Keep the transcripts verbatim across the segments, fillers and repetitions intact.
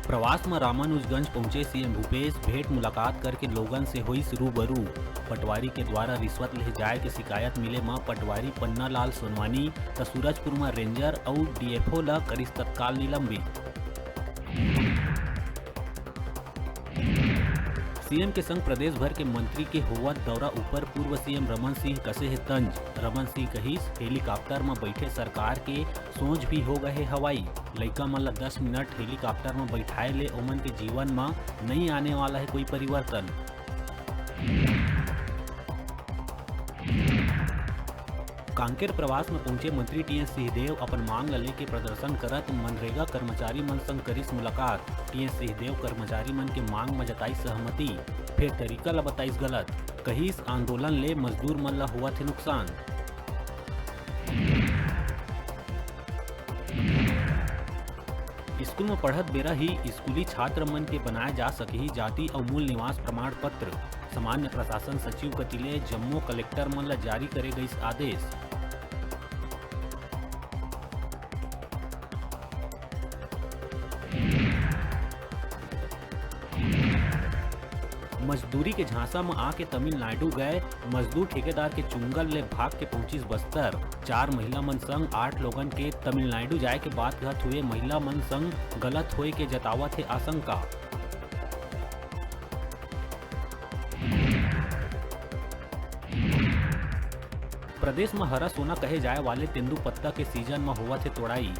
प्रवास म रामानुजगंज पहुंचे सीएम भूपेश, भेंट मुलाकात करके लोगन से होइस रूबरू। पटवारी के द्वारा रिश्वत ले जाए के शिकायत मिले म पटवारी पन्नालाल सोनवानी त सूरजपुर म रेंजर अउ डीएफओ ल करिस तत्काल निलंबित। सीएम के संग प्रदेश भर के मंत्री के होवत दौरा ऊपर पूर्व सीएम रमन सिंह कसे हे तंज। रमन सिंह कहिस, हेलीकॉप्टर म बइठे सरकार के सोच भी हो गए हे हवाई। लइका मन ल दस मिनट हेलीकॉप्टर म बइठाए ले ओमन के जीवन म नइ आने वाला हे कोई परिवर्तन। कांकेर प्रवास म पहुंचे मंत्री टीएस सिंहदेव अपन मांग ल लेके प्रदर्शन करत मनरेगा कर्मचारी मन संग करिस मुलाकात। टीएस सिंहदेव कर्मचारी मन के मांग म जताइस सहमति, फेर तरीका ल बताइस गलत। कहिस, आंदोलन ले मजदूर मन ल होवत हे नुकसान। स्कूल म पढ़त बेरा ही स्कूली छात्र मन के बनाए जा सकही जाति अउ मूल निवास प्रमाण पत्र। सामान्य प्रशासन सचिव कति ले जम्मो कलेक्टर मन ल जारी करे गइस आदेश। मजदूरी के झांसा म आके तमिलनाडु गए मजदूर ठेकेदार के चुंगल ले भाग के पहुंचिस बस्तर। चार महिला मन संग आठ लोगन के तमिलनाडु जाए के बात कहत हुए महिला मन संग गलत होए के जतावत हे आशंका। प्रदेश म हरा सोना कहे जाए वाले तेंदूपत्ता के सीजन म होवत हे तोड़ाई।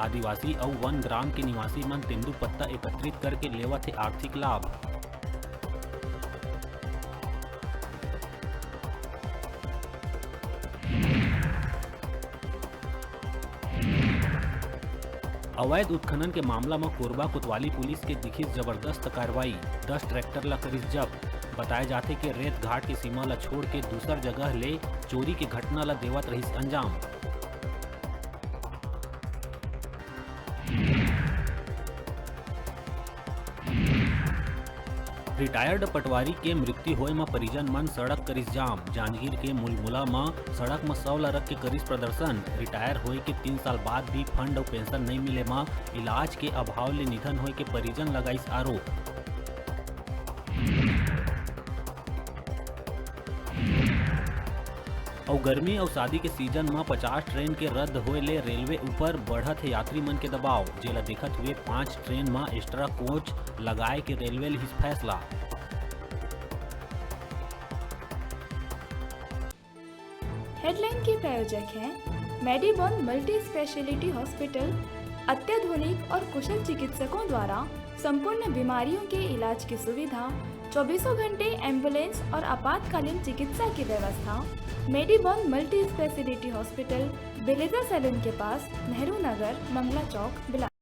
आदिवासी अउ वन ग्राम के निवासी मन तेंदूपत्ता एकत्रित करके लेवत हे आर्थिक लाभ। अवैध उत्खनन के मामला म कोरबा कोतवाली पुलिस के दिखिस जबरदस्त कार्रवाई, दस ट्रैक्टर ल करिस जब्त। बताए जाथे कि रेत घाट के सीमा ल छोड़ के दूसर जगह ले चोरी के घटना ल देवत रहिस अंजाम। रिटायर्ड पटवारी के मृत्यु होए म परिजन मन सड़क करिस जाम। जांजगीर के मुलमुला म सड़क म शव ल रख के करिस प्रदर्शन। रिटायर होए के तीन साल बाद भी फंड अउ पेंशन नइ मिले म इलाज के अभाव ले निधन होए के परिजन लगाइस आरोप। अउ गर्मी अउ शादी के सीजन म पचास ट्रेन के रद्द होए ले रेलवे ऊपर बढ़त हे यात्री मन के दबाव, जेला देखत हुए पांच ट्रेन म एक्स्ट्रा कोच लगाए के रेलवे लिहिस फैसला। हेडलाइन के प्रायोजक हैं मेडीबॉन मल्टी स्पेशलिटी हॉस्पिटल। अत्याधुनिक और कुशल चिकित्सकों द्वारा संपूर्ण बीमारियों के इलाज की सुविधा, चौबीसों घंटे एम्बुलेंस और आपातकालीन चिकित्सा की व्यवस्था। मेडीबॉन मल्टी स्पेशलिटी हॉस्पिटल, बेलेजा सैलून के पास, नेहरू नगर, मंगला चौक, बिलासपुर।